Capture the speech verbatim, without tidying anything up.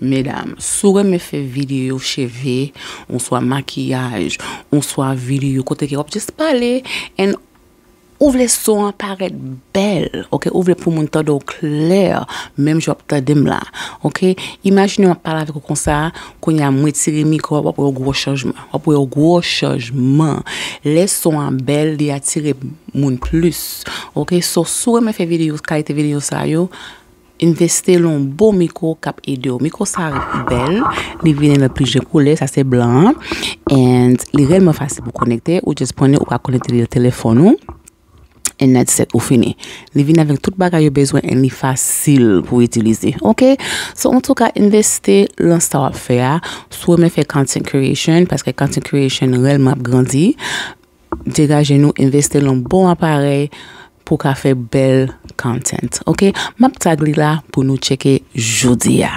Medam, si w renmen fè videyo cheve, oswa makiyaj, oswa videyo kote ke w ap just pale, and ou vle son an parèt bèl, ok? Ou vle pou moun tande w klè, menm jan w ap tande m la, ok? Imajine w ap pale avèk ou konsa, kounye a m retire mikwo a, w ap wè yon gwo chanjman. W ap wè yon gwo chanjman. Lè son an bèl, li atire moun plis, ok? So, si w renmen fè videyo, kalite videyo sa yo, envesti l yon bon mikwo k ap ede w. Mikwo sa bèl, li vini nan plizyè koulè, sa se blan an. And li rèlman fasil pou konekte, ou just pran li, ou ka konekte li nan telefòn ou. And that's it, ou fini. Li vini avèk tout bagay ou bezwen and li fasil pou itilize. Ok? So, antouka, envesti lan sa w ap fè a. Si w renmen fè content creation, paske content creation rèlman ap grandi, degaje nou, envesti lan bon aparèy pou ka fè bèl content. Ok? M ap tag li la pou nou tcheke jodi a.